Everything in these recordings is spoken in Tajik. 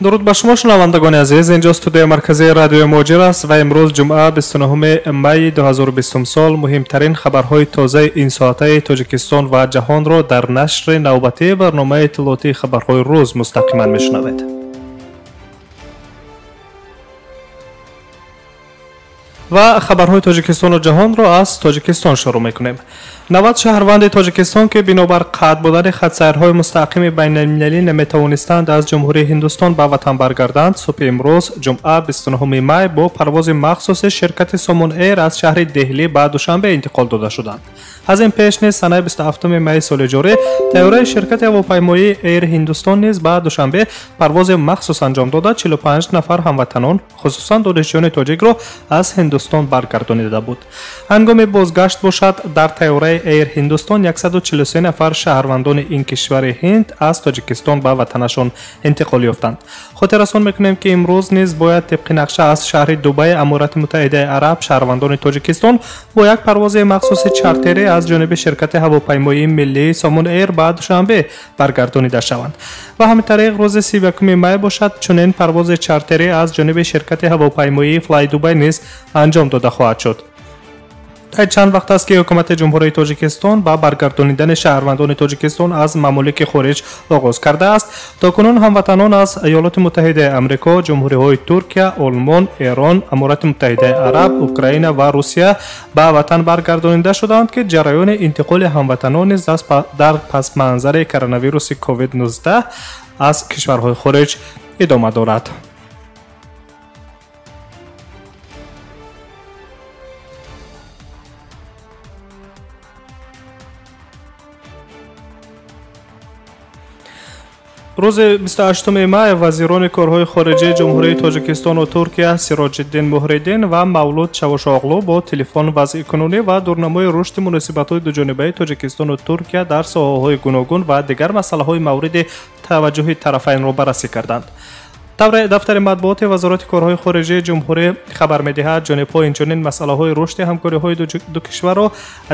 Дуруд ба шумо, шунавандагони азиз. Инҷо студияи марказии радиои Муҳоҷир аст ва имрӯз ҷумъа 29 майи 2020 сол муҳимтарин хабарҳои тозаи ин соатаи Тоҷикистон ва ҷаҳонро дар нашри навбатии барномаи иттилоотии хабарҳои рӯз мустақиман мешунавед. Ва хабарҳои Тоҷикистону ҷаҳонро аз Тоҷикистон шурӯъ мекунем. 90 шаҳрванди Тоҷикистон, ки бинобар қатъ будани хатсайрҳои мустаҳками байналмилалӣ наметавонистанд аз Ҷумҳурии Ҳиндустон ба ватан баргарданд, субҳи имрӯз ҷумъа 29 май бо парвози махсуси ширкати Сомон Эйр аз шаҳри Деҳлӣ ба Душанбе интиқол дода шуданд. Аз ин пеш низ санаи 27 майи соли ҷорӣ тайёраи ширкати ҳавопаймоии Эйр Ҳиндустон низ ба Душанбе парвози махсус анҷом дода, 45 нафар ҳамватанон, хусусан донишҷӯёни тоҷикро аз Ҳиндустон баргардонида буд. Ҳангоми бозгашт бошад, дар тайёраи Эйр Ҳиндустон 143 нафар шаҳрвандони ин кишвари Ҳинд аз Тоҷикистон ба ватанашон интиқол ёфтанд. Хотиррасон мекунем, ки имрӯз низ бояд тибқи нақша аз шаҳри Дубай Аморати Муттаҳидаи Араб шаҳрвандони Тоҷикистон бо як парвози махсуси чартерӣ аз ҷониби ширкати ҳавопаймоии миллии Сомон Эйр ба Душанбе баргардонида шаванд. Ва ҳамин тариқ рӯзи 31 май бошад, чунин парвози чартерӣ аз ҷониби ширкати ҳавопаймоии Флай Дубай низ анҷом дода хоҳад шуд. Тай чанд вақт аст, ки ҳукумати Ҷумҳурии Тоҷикистон ба баргардонидани шаҳрвандони Тоҷикистон аз мамолики хориҷ оғоз кардааст. То кунун ҳамватанон аз Иёлоти Муттаҳидаи Амрико, ҷумҳуриҳои Туркия, Олмон, Эрон, Аморати Муттаҳидаи Араб, Украина ва Русия ба ватан баргардонида шуданд, ки ҷараёни интиқоли ҳамватанон низ дар пасманзари коронавируси COVID-19 аз кишварҳои хориҷ идома дорад. Рӯзи 28 май вазирони корҳои хориҷии Ҷумҳурии Тоҷикистону Туркия Сироҷиддин Муҳриддин ва Мавлуд Чавушоғлу бо телефон вазъи кунунӣ ва дурнамои рушди муносибатҳои дуҷонибаи Тоҷикистону Туркия дар соҳаҳои гуногун ва дигар масъалаҳои мавриди таваҷҷӯҳи тарафайнро баррасӣ карданд. Тавре дафтари матбуоти Вазорати корҳои хориҷии ҷумҳурӣ хабар медиҳад, ҷонибҳо инчунин масъалаҳои рушди ҳамкориҳои ду кишварро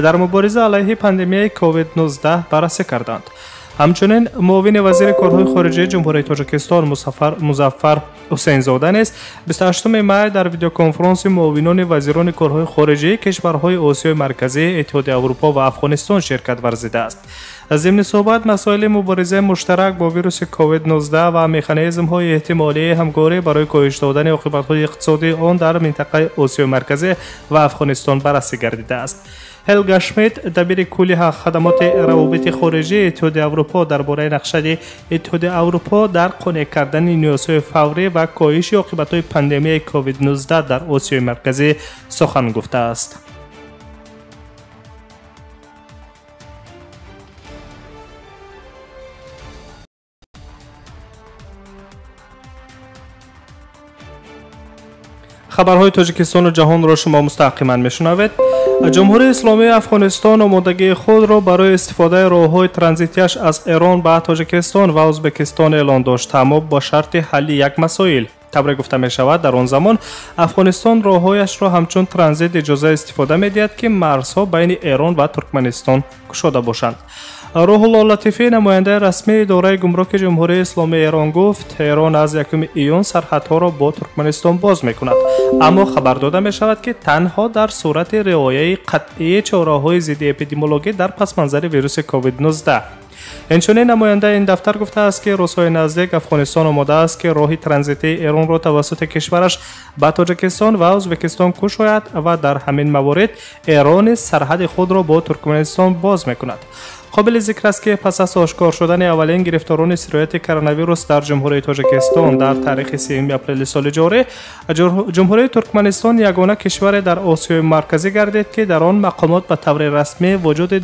дар мубориза алайҳи пандемияи COVID-19 баррасӣ карданд. Ҳамчунин муовини вазири корҳои хориҷии Ҷумҳурии Тоҷикистон Музаффар Ҳусейнзода низ 28 май дар видеоконфронси муовинони вазирони корҳои хориҷии кишварҳои Осиёи Марказӣ, Иттиҳоди Аврупо ва Афғонистон ширкат варзидааст. Зимни суҳбат масоили муборизаи муштарак бо вируси COVID-19 ва механизмҳои эҳтимолии ҳамкорӣ барои коҳиш додани оқибатҳои иқтисодии он дар минтақаи Осиёи Марказӣ ва Афғонистон баррасӣ гардидааст. Ҳелга Шмидт, дабири кулли хадамоти равобити хориҷии Иттиҳоди Аврупо, дар бораи нақшаи Иттиҳоди Аврупо дар қонеъ кардани ниёзҳои фаврӣ ва коҳиши оқибатҳои пандемияи COVID-19 дар Осиёи Марказӣ сухан гуфтааст. Хабарҳои Тоҷикистону ҷаҳонро шумо мустақиман мешунавед. Ҷумҳурии Исломии Афғонистон омодагии худро барои истифодаи роҳҳои транзитияш аз Эрон ба Тоҷикистон ва Ӯзбекистон эълон дошт, аммо бо шарти ҳалли як масоил. Тавре гуфта мешавад, дар он замон Афғонистон роҳҳояшро ҳамчун транзит иҷоза истифода медиҳад, ки марзҳо байни Эрон ва Туркманистон кушода бошанд. Рӯҳулло Латифӣ, намояндаи расмии идораи гумруки Ҷумҳурии Исломии Эрон, гуфт, Эрон аз 1 июн сарҳадҳоро бо Туркманистон боз мекунад, аммо хабар дода мешавад, ки танҳо дар сурати риояи қатъии чораҳои зидди эпидемиологӣ дар пасманзари вируси COVID-19. Инчунин намояндаи ин дафтар гуфтааст, ки рӯзҳои наздик Афғонистон омода аст, ки роҳи транзитии Эронро тавассути кишвараш ба Тоҷикистон ва Ӯзбекистон кушояд ва дар ҳамин маворид Эрон низ сарҳади худро бо Туркманистон боз мекунад. Қобили зикр аст, ки пас аз ошкор шудани аввалин гирифторони сирояти коронавирус дар Ҷумҳурии Тоҷикистон дар таърихи 3 апрели соли ҷорӣ, Ҷумҳурии Туркманистон ягона кишваре дар Осиёи Марказӣ гардид, ки дар он мақомот ба таври расмӣ вуҷуди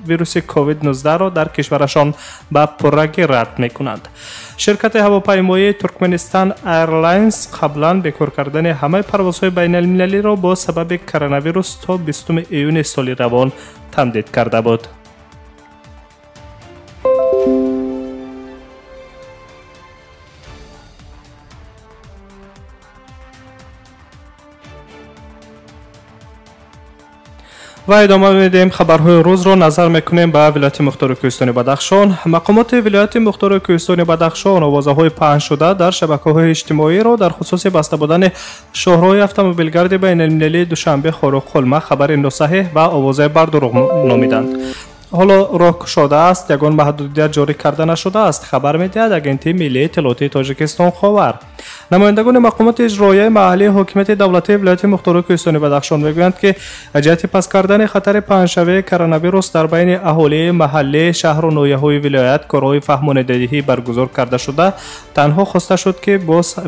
вируси COVID-19-ро дар кишварашон ба пуррагӣ рад мекунанд. Ширкати ҳавопаймоии Туркманистан Airlines қаблан бекор кардани ҳамаи парвозҳои байналмилалиро бо сабаби коронавирус то 20 июни соли равон тамдид карда буд. Ва идома медиҳем хабарҳои рӯзро. Назар мекунем ба вилояти мухтори кӯҳистони Бадахшон. Мақомоти вилояти мухтори кӯҳистони Бадахшон овозаҳои паҳншуда дар шабакаҳои иҷтимоиро дар хусуси баста будани шоҳроҳи автомобилгарди байналмилалии Душанбе Хоруғ Қулма хабари носаҳеҳ ва овозаи бардурӯғ номиданд. Ҳоло роҳ кушода аст, ягон маҳдудият ҷорӣ карда нашудааст, хабар медиҳад Агентии миллии иттилоотии Тоҷикистон Ховар. Намояндагони мақомоти иҷроияи маҳаллии ҳокимияти давлатии вилояти мухтори кӯҳистони Бадахшон мегӯянд, ки ҷиҳати паст кардани хатари паҳншавии коронавирус дар байни аҳолии маҳаллии шаҳру ноҳияҳои вилоят корҳои фаҳмонидадиҳӣ баргузор карда шуда, танҳо хоста шуд, ки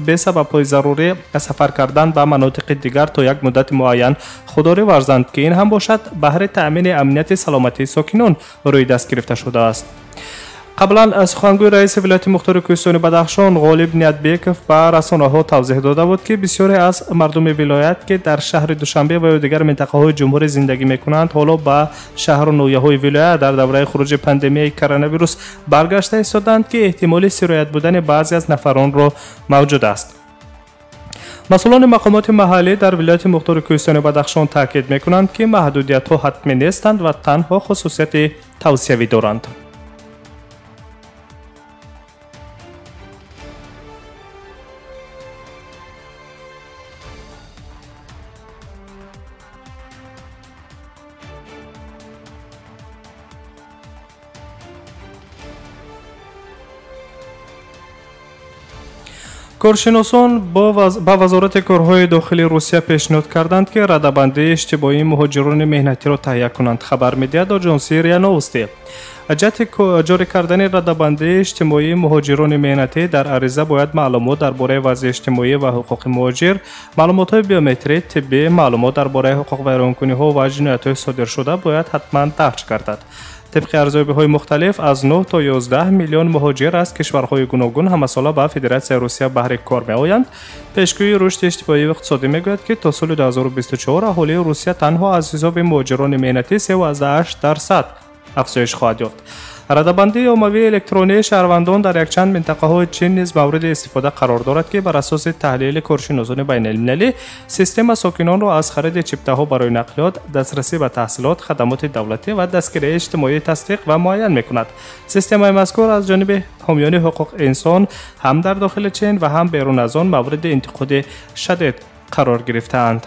бесабабҳои зарурӣ сафар кардан ба манотиқи дигар то як муддати муайян худдорӣ варзанд, ки ин ҳам бошад баҳри таъмини амнияти саломатии сокинон рӯи даст гирифта шудааст. Қаблан сухангӯи раиси вилояти мухтори кӯҳистони Бадахшон Ғолиб Ниятбеков ба расонаҳо тавзеҳ дода буд, ки бисёре аз мардуми вилоят, ки дар шаҳри Душанбе ва ё дигар минтақаҳои ҷумҳурӣ зиндагӣ мекунанд, ҳоло ба шаҳру ноҳияҳои вилоят дар давраи хуруҷи пандемияи коронавирус баргашта истоданд, ки эҳтимоли сироят будани баъзе аз нафаронро мавҷуд аст. Масъулони мақомоти маҳаллӣ дар вилояти мухтори кӯҳистони Бадахшон таъкид мекунанд, ки маҳдудиятҳо ҳатмӣ нестанд ва танҳо хусусияти тавсиявӣ доранд. Коршиносон ба Вазорати корҳои дохилии Русия пешниҳод карданд, ки радабандии иҷтимоии муҳоҷирони меҳнатиро таҳия кунанд, хабар медиҳад оҷонсии РИА Новости. Ҷиҳати ҷорӣ кардани радабандии иҷтимоии муҳоҷирони меҳнатӣ дар ариза бояд маълумот дар бораи вазъи иҷтимоӣ ва ҳуқуқи муҳоҷир, маълумотҳои биометрӣ, тиббӣ, маълумот дар бораи ҳуқуқвайронкуниҳо ва ҷиноятҳои содиршуда бояд ҳатман дарҷ гардад. Тибқи арзёбиҳои мухталиф аз 9 то 11 миллион муҳоҷир аз кишварҳои гуногун ҳамасола ба Федератсияи Русия баҳри кор меоянд. Пешгӯии рушди иҷтимоию иқтисодӣ мегӯяд, ки то соли 2024 аҳолии Русия танҳо аз ҳисоби муҳоҷирони меҳнатӣ 3,8% афзоиш хоҳад ёфт. Радабандии оммавии электронии шаҳрвандон дар якчанд минтақаҳои Чин низ мавриди истифода қарор дорад, ки бар асоси таҳлили коршиносони байналмилалӣ система сокинонро аз хариди чиптаҳо барои нақлиёт, дастрасӣ ба таҳсилот, хадамоти давлатӣ ва дастгирии иҷтимоӣ тасдиқ ва муайян мекунад. Системаи мазкур аз ҷониби ҳомиёни ҳуқуқи инсон ҳам дар дохили Чин ва ҳам берун аз он мавриди интиқоди шадид қарор гирифтаанд.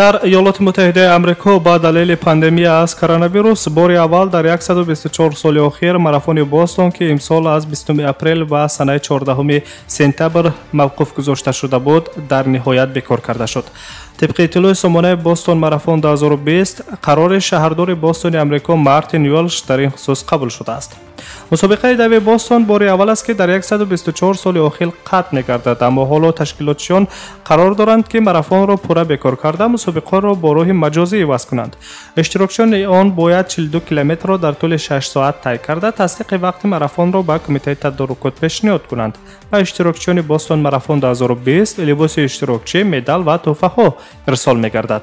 Дар Иёлоти Муттаҳидаи Амрико ба далели пандемия аз коронавирус бори аввал дар 124 соли охир марафони Бостон, ки имсол аз 20 апрел ба санаи 14 сентябр мавқуф гузошта шуда буд, дар ниҳоят бекор карда шуд. Тибқи иттилои сомонаи Бостон марафон 2020, қарори шаҳрдори Бостони Амрико Мартин Уолш дар ин хусус қабул шудааст. Мусобиқаи дави Бостон бори аввал аст, ки дар 124 соли охир қатъ мегардад, аммо ҳоло ташкилотчиён қарор доранд, ки марафонро пурра бекор карда, мусобиқаро бо роҳи маҷозӣ иваз кунанд. Иштирокчиёни он бояд 42 километрро дар тӯли 6 соат тай карда, тасдиқи вақти марафонро ба кумитаи тадорукот пешниҳод кунанд. Ба иштирокчиёни Бостон марафон 2020 либоси иштирокчӣ, медал ва тӯҳфаҳо ирсол мегардад.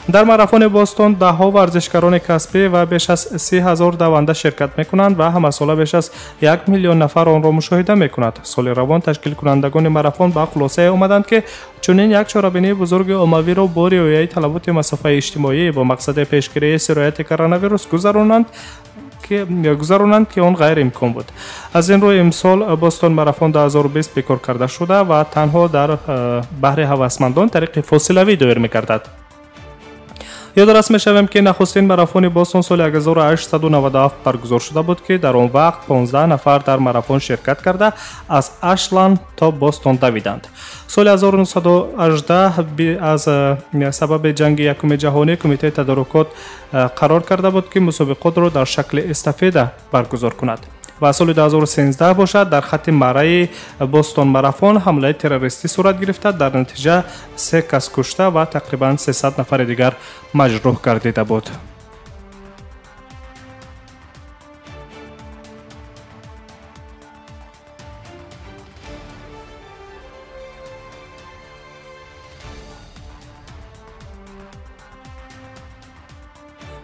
Дар марафони Бостон даҳҳо варзишгарони касбӣ ва беш аз 30 ҳазор даванда ширкат мекунанд ва ҳамасола беш аз 1 миллион нафар онро мушоҳида мекунад. Соли равон ташкилкунандагони марафон ба хулосае омаданд, ки чунин як чорабинии бузурги оммавиро бо риояи талаботи масофаи иҷтимоӣ бо мақсади пешгирии сирояти коронавирус гузаронанд, ки он ғайриимкон буд. Аз ин рӯ имсол Бостон марафон 2020 бекор карда шуда ва танҳо дар баҳри ҳавасмандон тариқи фосилавӣ доир мегардад. Ёдрас мешавем, ки нахустин марафони Бостон соли 1897 баргузор шуда буд, ки дар он вақт 15 нафар дар марафон ширкат карда аз Ашланд то Бостон давиданд. Соли 1918 аз сабаби ҷанги якуми ҷаҳонӣ кумитаи тадорукот қарор карда буд, ки мусобиқотро дар шакли эстафета баргузор кунад. Ва соли 2013 бошад дар хатти мараи Бостон марафон ҳамлаи террористӣ сурат гирифта, дар натиҷа 3 кас кушта ва тақрибан 300 нафари дигар маҷрӯҳ гардида буд.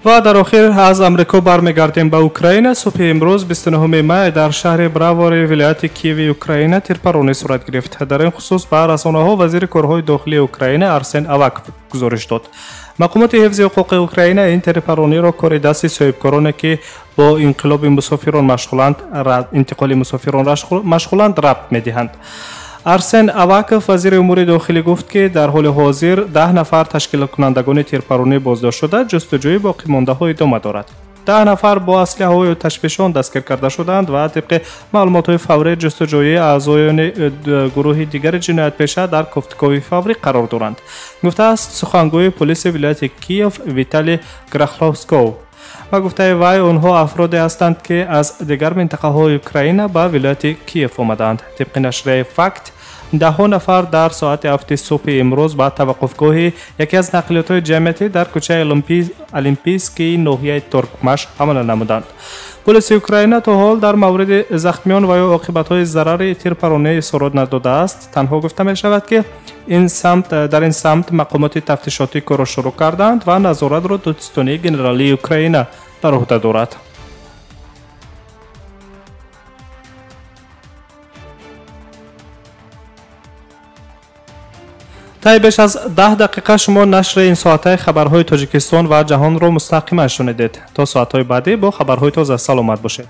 Ва дар охир аз Амрико бармегардем ба Украина. Субҳи имрӯз 29 май дар шаҳри Бравори вилояти Киеви Украина тирпаронӣ сурат гирифт. Дар ин хусус ба расонаҳо вазири корҳои дохилии Украина Арсен Аваков гузориш дод. Мақомоти ҳифзи ҳуқуқи Украина ин тирпарониро кори дасти соҳибкороне, ки бо инқилоби мусофирон машғуланд, интиқоли мусофирон машғуланд, рабт медиҳанд. Арсен Аваков, вазири умури дохилӣ, гуфт, ки дар ҳоли ҳозир 10 нафар ташкилкунандагони тирпаронӣ боздошт шуда, ҷустуҷӯи боқимондаҳо идома дорад. 10 нафар бо аслиҳаҳои оташфишон дастгир карда шуданд ва тибқи маълумотҳои фаврии ҷустуҷӯӣ аъзоёни гурӯҳи дигари ҷиноятпеша дар кофтукови фаврӣ қарор доранд, гуфтааст сухангӯи полиси вилояти Киев Виталий Грахловсков. Ба гуфтаи вай, онҳо афроде ҳастанд, ки аз дигар минтақаҳои Украина ба вилояти Киев омадаанд. Тибқи нашрияи «Факт», даҳҳо нафар дар соати 7 субҳи имрӯз ба таваққуфгоҳи яке аз нақлиётҳои ҷамъиятӣ дар кӯчаи Олимпийскии ноҳияи Торкмаш ҳамла намуданд. Полиси Украина то ҳол дар мавриди захмиён ва ё оқибатҳои зарари тирпаронӣ изҳорот надодааст. Танҳо гуфта мешавад, ки дар ин самт мақомоти тафтишотӣ корро шурӯъ карданд ва назоратро Додситонии генералии Украина бар уҳда дорад. Таи беш аз 10 дақиқа шумо нашри ин соатаи хабарҳои Тоҷикистон ва ҷаҳонро мустақиман шунидед. То соатҳои баъдӣ бо хабарҳои тоза саломат бошед.